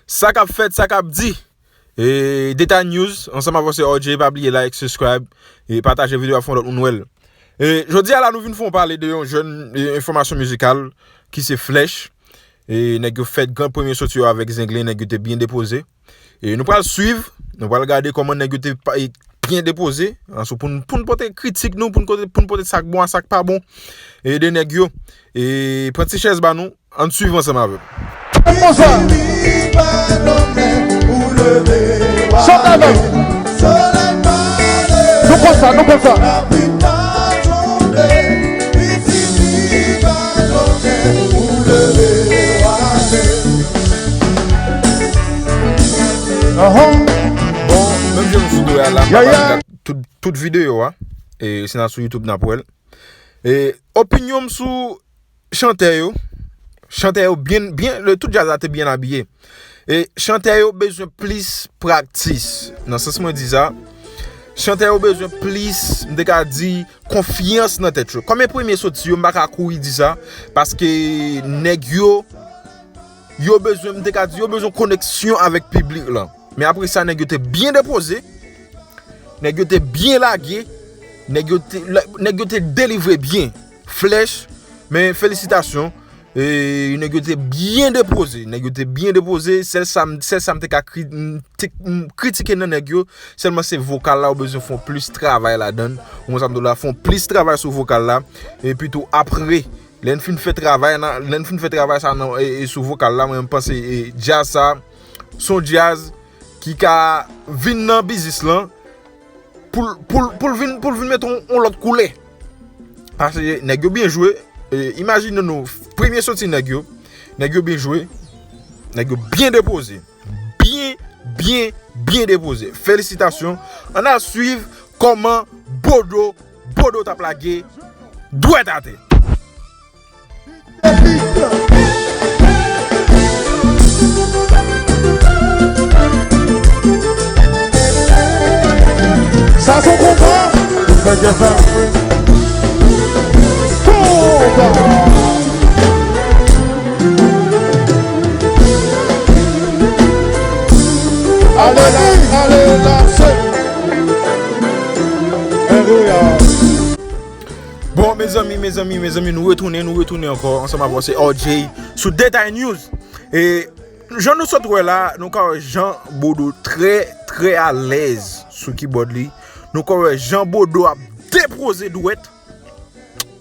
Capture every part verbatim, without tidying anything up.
Sa k ap fèt, sa k ap di. E, Detay News, ansanm avè se R J, pa bliye like, subscribe, e pataje videyo a, fè yon lòt moun wè l. E, jodi a la, nou vin fè yon pale de yon jèn, e, enfòmasyon mizikal ki se Flèch. E, nèg yo fèt gran premye soti yo avèk Zenglen, nèg yo te byen depoze. E, nou pral swiv, nou pral gade kòman nèg yo te pa-, e, byen depoze. Anso pou n, pou n pote kritik nou, pou n pote, pou n pote sa k bon a sa k pa bon. E, de nèg yo. E, pran ti chèz ba nou. Ann swiv ansanm avè m. Konsa. Chante avè m. Nou konsa, nou konsa. Ahon. Bon, menm jan nou sou do a la, m pa pral gad tout, tout videyo a. E si n al sou YouTube, n ap wè l. E, opinyon m sou chantè yo. Chantè yo byen, byen, le, tout djaz la te byen abiye. E chantè yo bezwen plis praktis. Nan sans mwen di sa, chantè yo bezwen plis, m te ka di, konfyans nan tèt yo. Kòm e premye soti yo, m pa ka kouri di sa, paske nèg yo, yo bezwen, m te ka di, yo bezwen koneksyon avèk piblik lan. Men apre sa, nèg yo te byen depoze. Nèg yo te byen lage. Nèg yo te, nèg yo te delivre byen. Flèch, men felisitasyon. E, nèg yo te byen depoze. Nèg yo te byen depoze. Sèl sa m, sèl sa m te ka kri-, m te, m kritike nan nèg yo, sèlman se vokal la, ou bezwen fè yon plis travay ladan l. Ou konn sa m di w la, fè yon plis travay sou vokal la. Epi tou, apre, lè n fin fè travay nan, lè n fin fè travay sa nan, e, e sou vokal la, mwen, m panse, e, djaz sa, se yon djaz ki ka vin nan biznis lan pou l, pou l, pou l vin, pou l vin mete yon, yon lòt koulè. Paske nèg yo byen jwe. E, imajine nou, premye soti nèg yo, nèg yo byen jwe, nèg yo byen depoze. Byen, byen, byen depoze. Felisitasyon. Ann al swiv kòman Bodo, Bodo t ap lage dwèt atè. Sa se konpa. Konpa. Ale la, ale la, se. Bon, mezanmi, mezanmi, mezanmi, nou retounen, nou retounen ankò ansanm avè se R J sou Detay News. E jan nou sot wè la, nou ka wè jan Bodo trè, trè alèz sou kibòd li. Nou ka wè jan Bodo ap depoze dwèt.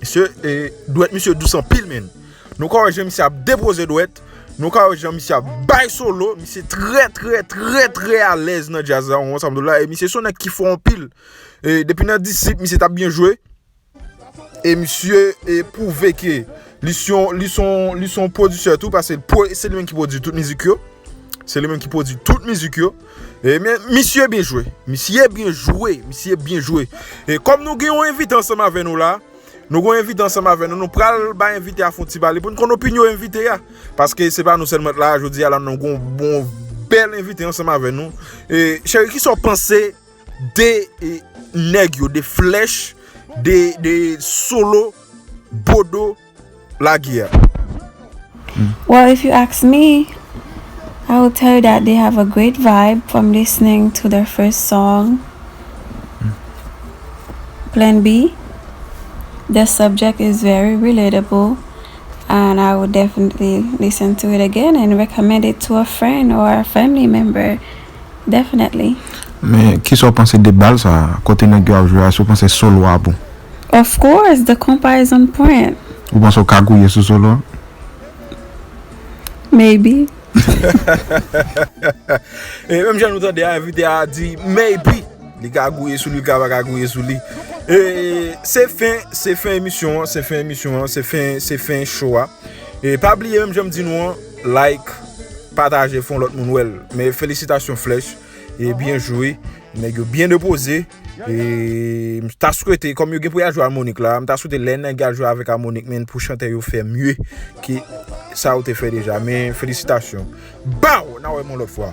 Misye, e, dwèt misye dous anpil, menn. Nou ka wè jan misye ap depoze dwèt. Nou ka wè jan misye ap bay solo. Misye trè, trè, trè, trè alèz nan djaz la, ou konprann sa m di w la. E misye se yon nèg ki fò anpil. E depi nan Disip, misye t ap byen jwe. E misye, e, pwouve ke li se yon, li se yon, li se yon pwodiktè tou, paske l pwo-, se li menm ki pwodui tout mizik yo. Se li menm ki pwodui tout mizik yo. E, men, misye byen jwe. Misye byen jwe. Misye byen jwe. E kòm nou gen yon envite ansanm avè nou la, nou gen yon envite ansanm avè nou, nou pral bay envite a fè yon ti pale pou n konn opinyon envite a. Paske se pa nou sèlman k la, jodi a la, nou gen yon bon, bèl envite ansanm avè nou. E, cheri, kisa w panse de, e, nèg yo, de Flèch, de, de solo, Bodo, lage a? Well, if you ask me, I will tell you that they have a great vibe from listening to their first song, Plan B. The subject is very relatable, and I would definitely listen to it again and recommend it to a friend or a family member. Definitely. Men, kisa w panse de bal sa a? Kote nèg yo ap jwe a, èske w panse solo a bon? Of course, the compa is on point. Ou panse w ka gouye sou solo a? Maybe. E menm jan nou tande a, envite a di maybe. Li ka gouye sou li, li ka pa ka gouye sou li. E se fen, se fen emisyon an, se fen emisyon an, se fen, se fen show a. E pa bliye, menm jan m di nou an, like, pataje, fè yon lòt moun wè l. Men felisitasyon Flèch, e byen jwe, nèg yo byen depoze. E m ta swete, kòm yo gen pou y al jwe amònik la, m ta swete lè nèg yo al jwe avèk amònik, men pou chantè yo fè mye ke sa yo te fè deja. Men felisitasyon. Baw! N a wè m yon lòt fwa.